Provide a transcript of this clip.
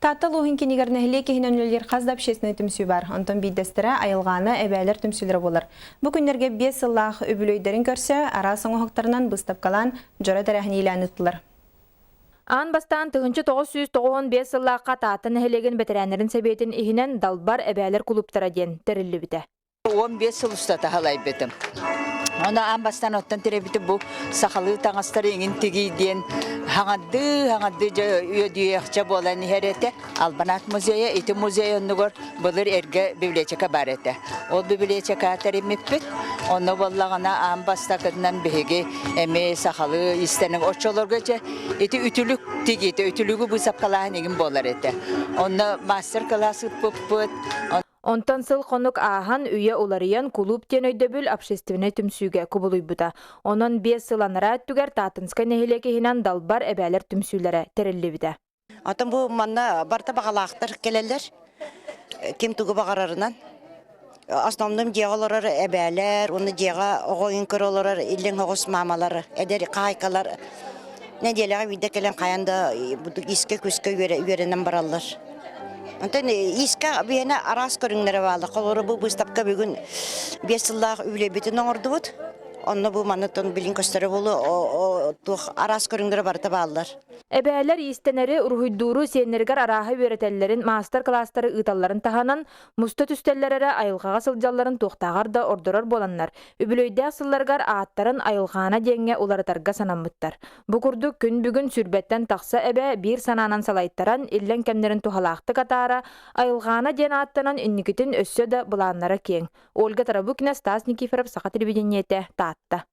Таатта улууһун кинигэр нэһилиэк иһинэн үлэлиир хас да общественнай түмсүү баар. Онтон биирдэстэрэ Айылҕаана эбээлэр түмсүүлэрэ буолар. Бу күннэргэ 5 сыллаах үбүлүөйдэрин көрсө араас оҥоһуктарынан быыстапкалаан дьоро тэрээһин иилээн ыыттылар. Аан бастаан 1995 сыллаахха Таатта нэһилиэгин бэтэрээннэрин сэбиэтин иһинэн Далбар эбээлэр кулууптара диэн тэриллибитэ. 15 сыл устата халайбытым. Ону аан бастаан оттон тирэбити бу сахалыы таҥастары иҥин тигий диэн хаҥардыы хаҥардыы дьэ үөдүйүөхчэ буолан иһэр этэ. Албанаат музейа ити музей оннугар былыр эргэ библиотека бар этэ. Ол библиотека тэриммиппит. Онно буоллаҕына аан бастакытынан биһиги эми сахалыы истэнэн оччолорго дьэ ити үтүлүк тигиитэ үтүлүгү быысапкалааһын игин буолар этэ. Онно мастер-класс ыппыппыт. Онтон сыл-хонук ааһан, үйэ уларыйан, кулууп диэн өйдөбүл общественнай түмсүүгэ кубулуйбута. Онон 5 сыл анараа өттүгэр Таатынскай нэһилиэк иһинэн Далбар эбээлэр түмсүүлэрэ тэриллибитэ. Атын бу манна барыта баҕалаахтар кэлэллэр. Ким тугу баҕарарынан. Основном дьиэҕэ олорор эбээлэр, уонна дьиэҕэ оҕо ойун көрө олорор иллэҥ оҕус маамалар, эдэр хаһаайкалар нэдиэлэҕэ биирдэ кэлэн хайаан да искэ-күскэ үөрэнэн бараллар. Онтон иискэ биһиэнэ араас көрүҥнэрэ бааллар. Холобура, бу быыстапка бүгүн 5 сыллаах үлэбитин оҥордубут. Онно бу манна билин көстөрө буолуо туох араас көрүҥнэрэ барыта бааллар. Эбээлэр иистэнэри, уруһуйдууру сиэннэригэр арааһы үөрэтэллэрин, маастар-кылаастары ыыталларын таһынан, муста түстэллэр эрэ айылҕаҕа сылдьалларын туохтааҕар да ордорор буоланнар, үбүлүөйдээх сылларыгар ааттарын Айылҕаана диэҥҥэ уларытарга санаммыттар. Бу курдук күн бүгүн сүүрбэттэн тахса эбээ биир санаанан салайтаран, иллэҥ кэмнэрин туһалаахтык атаара, Айылҕаана диэн ааттанан инникитин өссө да былааннара киэҥ. Ольга Тарабукина, Стас Никифоров, Саха телевидениетэ, Таатта.